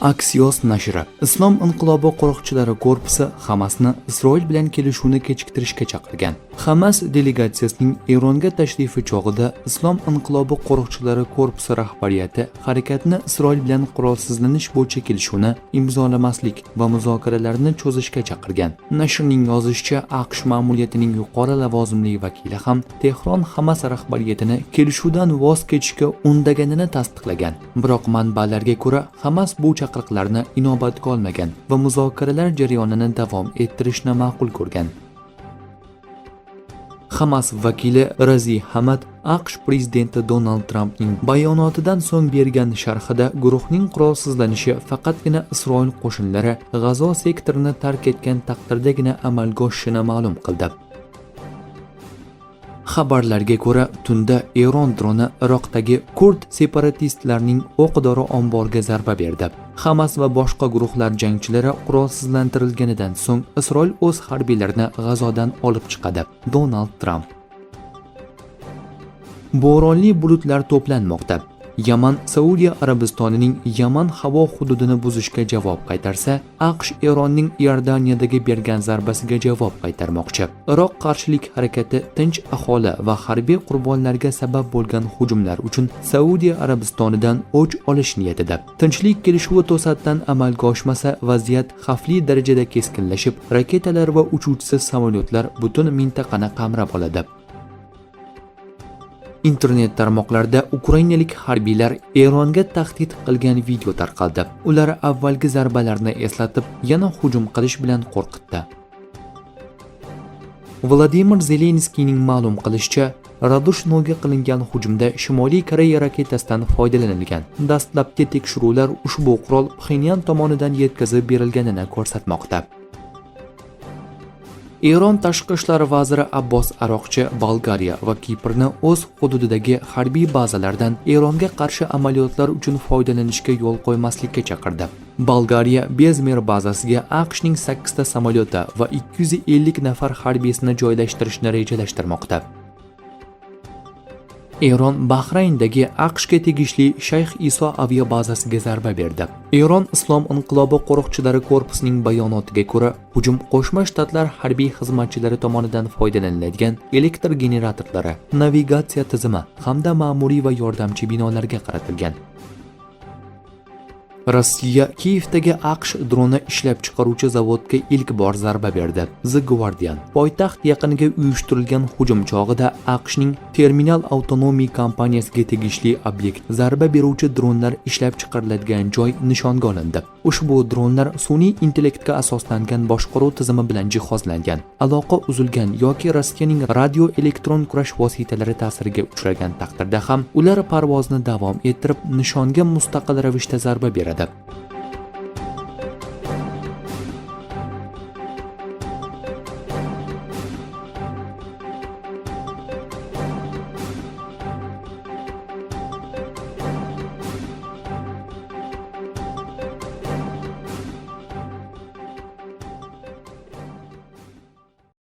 Axios nashri Islom inqilobi qo'riqchilari korpusi Hamasni Isroil bilan kelishuvni kechiktirishga chaqirgan. Hamas delegatsiyasining Eronga tashrifi chog'ida Islom inqilobi qo'riqchilari korpusi rahbariyati harakatni Isroil bilan qurolsizlanish bo'yicha kelishuvni imzolamaslik va muzokaralarni cho'zishga chaqirgan. Nashrning yozishicha, AQSh ma'muriyatining yuqori lavozimli vakili ham Tehron Hamas rahbariyatini kelishuvdan voz kechishga undaganini tasdiqlagan. Biroq manbalarga ko'ra, Hamas bu chaqiriqlarni inobatga olmagan va muzokaralar jarayonini davom ettirishni ma'qul ko'rgan. Hamas vakili Razi Hamad AQSh prezidenti Donald Trampning bayonotidan so'ng bergan sharhida guruhning qurolsizlanishi faqatgina Isroil qo'shinlari G'azo sektorini tark etgan taqdirdagina amalga oshishini ma'lum qildi. Xabarlarga ko'ra, tunda Eron droni Iroqdagi kurd separatistlarining o'q-dori omboriga zarba berdi. Hamas va boshqa guruhlar jangchilari qurolsizlantirilganidan so'ng Isroil o'z harbiylarini G'azodan olib chiqadi. Donald Tramp. Bo'ronli bulutlar to'planmoqda. Yaman Saudiya Arabistonining Yaman havo hududini buzishga javob qaytarsa, AQSh Eronning Iordaniyadagi bergan zarbasiga javob qaytarmoqchi. Iroq qarshilik harakati tinch aholi va harbiy qurbonlarga sabab bo'lgan hujumlar uchun Saudiya Arabistonidan o'ch olish niyatida. Tinchlik kelishuvi to'satdan amalga oshmasa, vaziyat xavfli darajada keskinlashib, raketalar va uchuvchisiz samolyotlar butun mintaqani qamrab oladi. Internet tarmoqlarida ukrainalik harbiylar Eronga tahdid qilgan video tarqaldi. Ular avvalgi zarbalarni eslatib, yana hujum qilish bilan qo'rqitdi. Vladimir Zelenskiyning ma'lum qilishicha, Radushnoga qilingan hujumda Shimoliy Koreya raketasidan foydalanilgan. Dastlabki tekshiruvlar ushbu qurol Pxenyan tomonidan yetkazib berilganini ko'rsatmoqda. Eron tashqi ishlar vaziri Abbos Aroqchi Bolgariya va Kiprni o'z hududidagi harbiy bazalardan Eronga qarshi amaliyotlar uchun foydalanishga yo'l qo'ymaslikka chaqirdi. Bolgariya Bezmer bazasiga AQShning 8 ta samolyoti va 250 nafar harbiysini joylashtirishni rejalashtirmoqda. Eron Bahrayndagi AQShga tegishli Shayx Iso aviabazasiga zarba berdi. Eron Islom inqilobi qo'riqchilari korpusining bayonotiga ko'ra, hujum Qo'shma Shtatlar harbiy xizmatchilari tomonidan foydalaniladigan elektr generatorlari, navigatsiya tizimi hamda ma'muriy va yordamchi binolarga qaratilgan. Rossiya Kiyevdagi AQSh droni ishlab chiqaruvchi zavodga ilk bor zarba berdi. The Guardian. Poytaxt yaqiniga uyushtirilgan hujum chog'ida AQShning Terminal Autonomy kompaniyasiga tegishli obyekt, zarba beruvchi dronlar ishlab chiqariladigan joy nishonga olindi. Ushbu dronlar sun'iy intellektga asoslangan boshqaruv tizimi bilan jihozlangan. Aloqa uzilgan yoki Rossiyaning radio elektron kurash vositalari ta'siriga uchragan taqdirda ham ular parvozni davom ettirib, nishonga mustaqil ravishda zarba beradi.